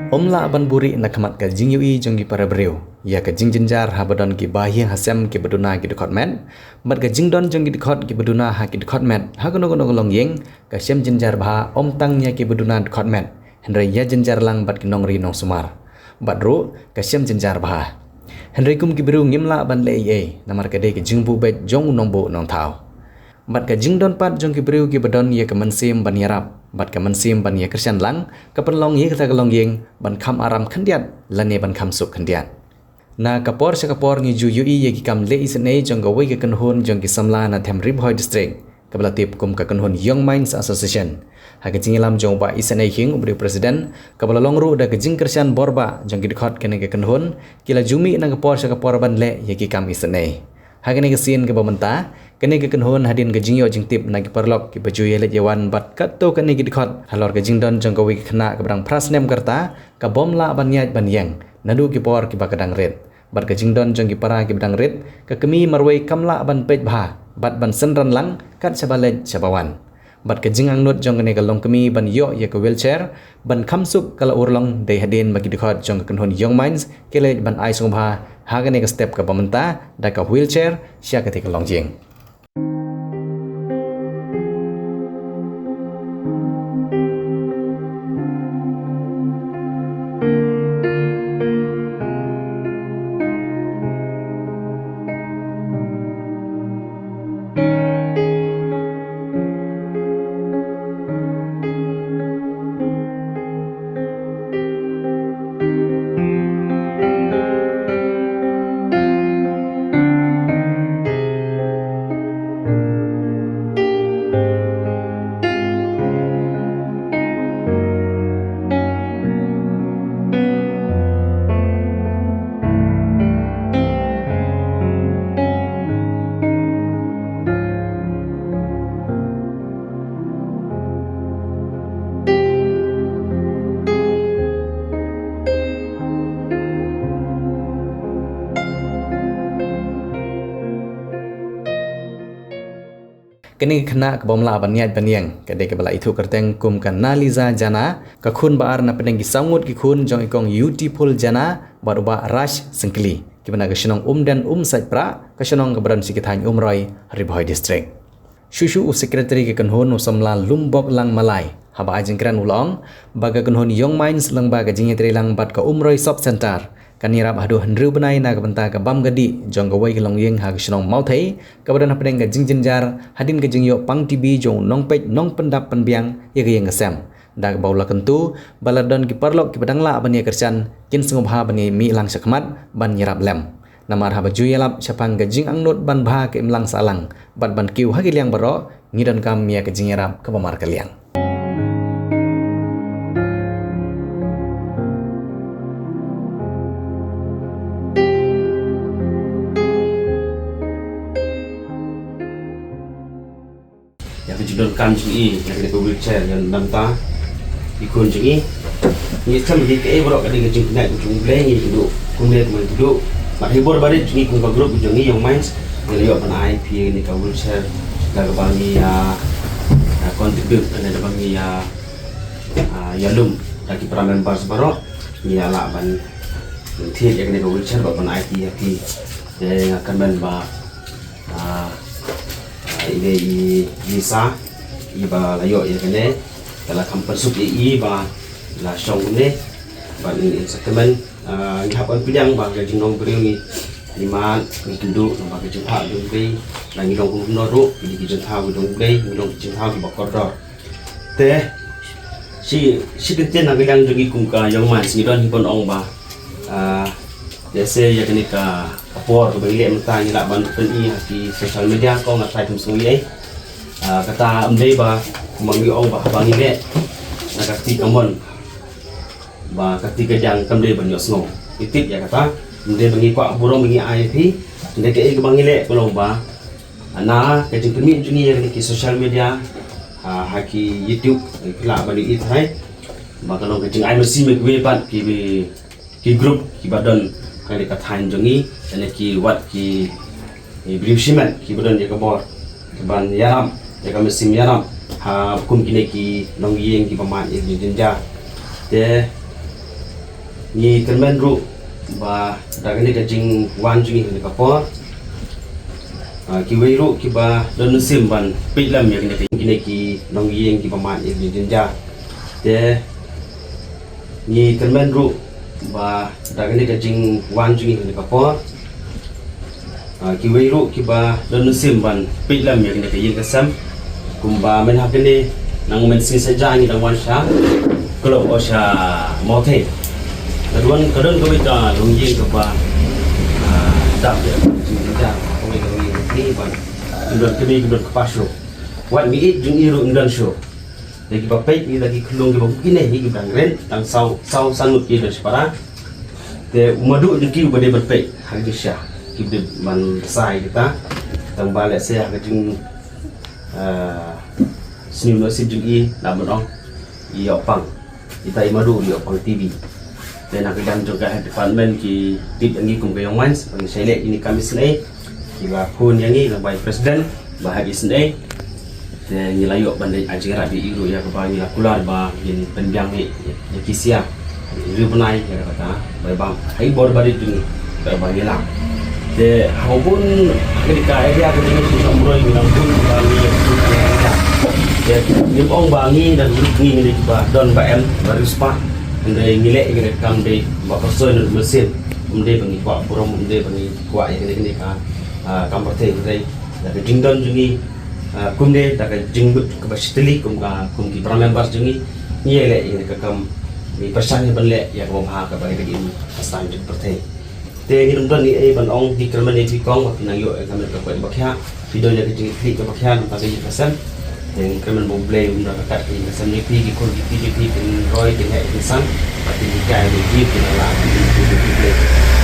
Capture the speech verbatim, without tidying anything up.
Ym lah ban buhrieh na khmat ka jingïohi jong ki para briew ïa ka jingjynjar haba don ki bahaïing hasem kiba duna ki dkhot met, bad ka jingdon jong ki dkhot kiba duna ha ki dkhot met ha kano kano ka longïing, ka shem jynjar bha ym tang ïa kiba duna dkhot met, hynrei ïa jynjar lang bad ki nongri nongsumar. Bad ruh ka shem jynjar bha. Hynrei kum ki briew ngim lah ban leh ei ei, namar ka dei ka jingbuh beit jong u nongbuh nongthaw. Bad ka jingdon pat jong ki briew kiba don ïa ka mynsiem ban ïarap bad ka mynsiem ban ïakyrshan lang, ka pynlong ïa kata ka longïing ban kham aram khyndiat lane ban kham suk khyndiat. Na ka por sha ka por ngi ju ïohi ïa ki kam leh isynei jong kawei ka kynhun jong ki samla na them Ri Bhoi District, kaba la tip kum ka kynhun Young Minds Association. Ha ka jingïalam jong u Bah Isynei Hinge, u briew president, kaba la long ruh da ka jingkyrshan borbah jong ki dkhot kane ka kynhun, ki la ju mih na ka por sha ka por ban leh ïa ki kam isynei. Ha kane ka sien kaba mynta, kane ka kynhun hadien ka jingïoh jingtip na ki paralok kiba ju ïaleit ïawan bad katto katne ki dkhot halor ka jingdon jong kawei ka khynnah kaba dang phra snem ka rta, ka bym lah ban ïaid ban ïeng naduh ki por kiba ka dang rit. Bad ka jingdon jong ki para kiba dang rit, ka kmie marwei kam lah ban peit bha bad ban synran lang kat shaba leit shaba wan. Bad ka jingangnud jong kane ka longkmie ban ïoh ïa ka wheelchair ban kham suk ka la urlong dei hadien ba ki dkhot jong ka kynhun Young Minds ki leit ban ai sngewbha ha kane ka step kaba mynta da ka wheelchair sha katei ka longïing. Kane ka khynnah ka bym lah ban ïaid ban ïeng ka dei kaba la ithuh kyrteng kum ka Naliza Jana, ka khun ba ar na pdeng ki saw ngut ki khun jong i kong Beautiful Jana bad u Bah Rash Syngkli, kiba na ka shnong Umden Umsaitpra, ka shnong kaba don sha ki thaiñ Umroi, Ri Bhoi District. Shuh shuh u Secretary ka kynhun u samla Lumbok Lang Malai, haba ai jingkren u la ong ba ka kynhun Young Minds lyngba ka jingïatreilang bad ka Umroi Sub Centre kan ïarap haduh hynriew bnai na ka bynta ka bam ka dih jong kawei ka longïing ha ka shnong Mawthei, kaba don hapdeng ka jingjynjar hadien ka jingïoh pang T B jong u nongpeit nongpyndap pynbiang ïa ka ïing ka sem. Da kaba u la kyntu ba la don ki paralok kiba dang lah ban ïakyrshan, kin sngewbha ban ïamih lang shakhmat ban ïarap lem. Namar haba ju ïalap shaphang ka jingangnud ban bha ka imlang sahlang bad ban kiew ha ki liang baroh, ngi donkam ïa ka jingïarap kaba mar ka liang. Ïa ka jingdonkam jong i ïa kane ka wheelchair ïa na bynta ki khun jong i. Ngi tharai kaei baroh ka dei ka jingkyrmen jong U Blei, ngi kyrduh kumne kumne, kyrduh bad hi bor barit jong i kum ka group jong i Young Minds, ngi la ïoh ban ai phi ïa kane ka wheelchair da kaba ngi, ah, ah, contribute ne da kaba ngi, ah, ah, ïalum da ki para members baroh, ngi ïa lah ban thied ïa kane ka wheelchair bad ban ai phi ïa phi. Te nga kyrmen ba Ah, ah, ine i Lisa, i ba la ïoh ïa kane, ka la kham pynsuk ïa i ba la shong kumne, bad in, in sa kmen, ah, ngi hap ban pdiang ba ka jinglong briew ngi, ngi mad, ngi kynduh, ba ka jingphah jong U Blei, ba ngi long kumno ruh, ngi ki jingthaw jong U Blei, ngi long ki jingthaw kiba kordor. Te, shi, shi kyntien na ka liang jong ngi kum ka Young Minds ngi don hi ban ong ba, ah, te se ïa kane ka, ka por kaba ngi leh mynta ngi lah ban pyni ha ki social media, ko nga try kum sngew ïa. Ah, kata ym dei ba, kumba ngi ong ba haba ngi leh na ka kti kamon, ba ka kti kadiang kam dei ban ïohsngew. Ngi tip ïa kata, ym dei ba ngi kwah burom ba ngi ai phi, ym dei kaei kaba ngi leh ka long ba na ka jingpynmih jong ngi ïa kane ki social media, ha, ha ki YouTube, ki lah ban ïohi trai ba ka long ka jingai mynsiem ïa kiwei pat ki, ki group kiba don ha kane ka thaiñ jong ngi, lane ki wat ki, ki briew shimet kiba don ïa ka bor ban ïarap ïa ka mynsiem ïarap ha kum kine ki longïing kiba mad ïa ki jingjynjar. Te Ngi kyrmen ruh ba da kane ka jingwan jong ngi ha kane ka por, ah, kiwei ruh kiba don mynsiem ban peit lem ïa kane ka, kine ki nongïing kiba mad ïa kane ka jingjia. Te ngi kyrmen ruh ba da kane ka jingwan jong ngi ha kane ka por, ah, kiwei ruh kiba don mynsiem ban peit lem ïa kane ka ïing ka sem. Kumba mynta kane nang mynsiem sa jia ngi dang wan sha Club, o sha Mawthei. Ka don, ka don kawei ka longïing kaba, ah, dap ïa ka jingdon, kawei ka longïing kaba, ym don kmie, ym don kpa shuh. Wat ngi ïeit jong ngi ruh ym don shuh. Te kiba peit ngi da ki khyllung kiba, kine hi kiba dang rent, dang saw, saw san ngut ki don shipara. Te u madu jong ki uba dei ban peit ha ki sha, kiba dei ban sai kita. Tang ba lehse ha ka jing, ah, sniew nusip jong i, lah ban ong i ïoh pang. Ita i madu i ïoh pang T V. Te na ka liang jong ka head department ki tip ïa ngi kum ka Young Minds ba ngin sa leh ïa kine ki kam isynei. Ki la phone ïa ngi lyngba i president ba hap isynei. Te ngi la ïoh ban leit ai jingïarap ïa i ruh ïa kaba ngi la kular ba ngin pynbiang ïa, ïa ki sha ri bnai ïa kata ba i bam ha i bor barit jong ngi ba ngi la. Te ha u bun ha kane ka area ka jong ngi Shnong Mroi ngi la bun ba ngi ïa. Te ngim ong ba ngi da ngi ngi ba don ba em ba riewspah. Hynrei ngi leh ïa kane ka kam dei ba ka soi na mynsiem. Ym dei ba ngi kwah burom, ym dei ba ngi kwah ïa kane kane ka, ah, kam pyrthei, hynrei da ka jingdon jong ngi, ah, kumne da ka jingmut kaba shitylli kum ka, kum ki para members jong ngi, ngi ïa leh ïa kane ka kam, ngi pyrshang ïa ban leh ïa kaba bha kaba ïa ka jingim ka sdang jong ka pyrthei. Te ngim don ei ei ban ong, ngi kyrmen ïa phi kong ba phi nang ïoh ïa ka met ka koit ba khia. Phi don ïa ka jingïakhih kaba khia na ka bynta ka ïing ka sem. Te ngi kyrmen ba U Blei un da ryngkat ka ïing ka sem jong phi, ki khun ki kti jong phi, kin roi kin heh kin san, bad kin hikai kin jia kin la kin jia kin jia.